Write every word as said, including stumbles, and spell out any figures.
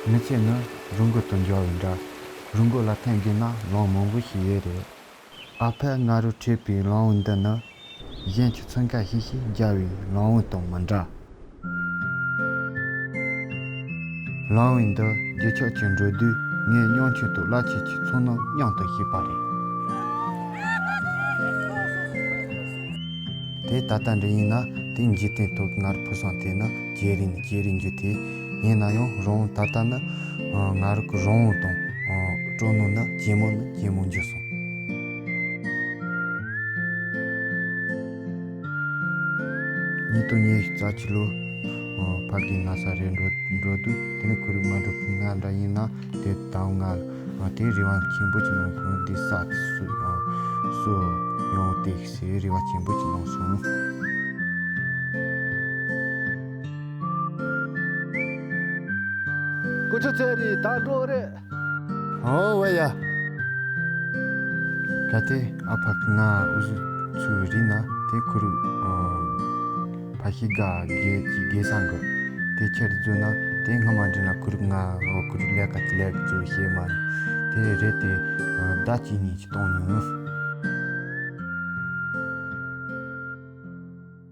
མི་ཚེ་ནི་རི་མགོ་དང་འདྲ་བའི་འདྲ། རི་མགོ་ལ་ཐེམ་རྒྱུ་ན་ལམ་མང་པོ་ཞིག་ཡོད་རེད། ཨ་ཕས་ང་རུ་ཁྲིད་པའི་ལམ་འདི་ནི་གཞན་གྱི་ཚུར་ཁ་ཤིག་ཤིག་རྒྱབ་པའི་ལམ་དང་མི་འདྲ། ལམ་འདི་རྒྱུ་ཆགས་ཀྱིས་འགྲོ་དུས་ངས་སྙིང་ཆུང་དང་རླབས་ཆེན་གྱི་ཚོར་སྣང་མཉམ་དུ་ཤེས་པ་རེད། དེ་ད་ལྟ་འདྲ་ཡིན་ན་དེ་འཇིག་རྟེན་ཐོག་ང་རུ་ཕུལ་སོང་དེ་ནི་ཇེ་རིང་ནས་ཇེ་རིང་འགྱུར་ཏེ། ཡིན་ན་ཡང་རང་ད་ལྟ་ནི་ང་རུ་གི་རང་དབང་དང་སྤྲོ་སྣང་ནི་ཇེ་མང་ནས་ཇེ་མང་འགྱུར་སོང་། ཉིས་སྟོང་ཉི་ཤུ་རྩ་གཅིག་ལོ་ཕ་གི་ན་ས་རེད་འགྲོ་འགྲོ་དུས་དེ་ནི་ཁོར་ཡུག་མ་འགྲོ་གི་ང་འདྲ་ཡིན་ན་དེ་དང་ང་དེ་རེ་བ་ཆེན་པོ་ཅིག་ནང་སོང་། འདི་ས་སུ་སུ་ཡོང་དེ་ཟེར་རེ་བ་ཆེན་པོ་ཅིག་ནང་སོང་། ཀུ་ཅོ་ཚེ་རིང་ད་འགྲོ་རེད། ཨོ་ཝེ་ཡ། གལ་ཏེ་ཨ་ཕ་གི་ང་འུ་ཚོ་ཚུར་རིག་ན་དེ་ཁོར་ཡུག་ཕ་ཤི་དགའ་དགེ་དགེ་ས་འགོ་དེ་ཁྱེར་འཛུལ་ན་དེ་སྔ་མ་འདྲ་ན་ཁོར་ཡུག་ང་ཁོར་ཡུག་ལས་ཀ་དེ་ལས་ཀ་ཚུར་བྱེད་མ་ནི་དེ་རེད་དེ་ཟླ་གཅིག་གཉིས་ཀྱི་གཏོང་མྱོང་།